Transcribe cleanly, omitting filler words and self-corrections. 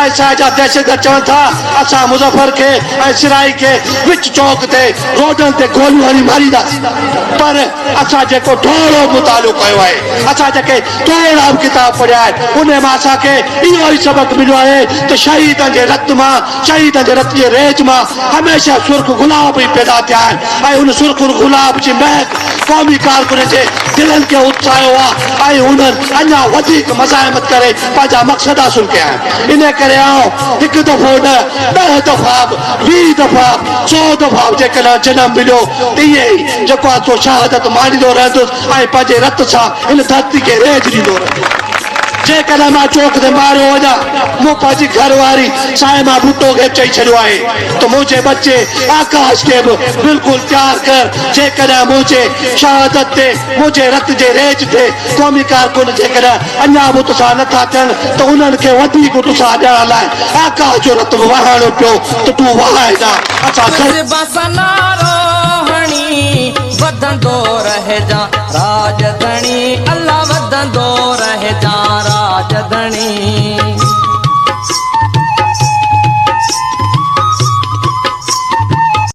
S I جا دهشتگرد چون ٿا اسان مظفر کي ۽ سرائي کي وچ چوڪ تي روڊن تي گوليون هڻي مارينداسين پر اسان جيڪو ٿورو مطالعو ڪيو آهي اسان جيڪي ٿورا به ڪتاب پڙهيا آهن انهي مان اسان کي اهو ئي سبق مليو آهي ته شهيدن جي رت مان شهيدن جي رت جي ريج مان هميشه سرخ گلاب ئي پيدا ٿيا آهن ۽ ان سرخ گلاب جي مهڪ قومي ڪارڪنن جي دلن کي اتساهيو آهي ۽ انهن اڃا وڌيڪ مزاحمت ڪري پنهنجا مقصد حاصل ڪيا آهن. انهيء ڪري آئون هڪ دفعو نه، ڏهه دفعا به، 20 دفعا به، سو دفعا به جيڪڏهن جنم مليو ته ائين ئي جيڪو آهي سو شهادت ماڻيندو رهندس ۽ پنهنجي رت سان هن ڌرتي کي ريج ڏيندو رهندس. جيڪڏهن مان چوڪ تي ماريو وڃان، مون پنهنجي گهر واري صائمه ڀٽو کي به چئي ڇڏيو آهي ته منهنجي ٻچي آڪاش کي به بلڪل تيار ڪر، جيڪڏهن منهنجي شهادت تي، منهنجي رت جي ريج تي قومي ڪارڪن جيڪڏهن اڃا به اتساهه نه ٿا ٿين ته انهن کي وڌيڪ اتساهه ڏيڻ لاء آڪاش جو رت به وهائڻو پيو ته تون وهائجان، اسان ڌرتي. هڻي وڌندو رهجان راڄ ڌڻي الله وڌندو رهجان راڄ ڌڻي.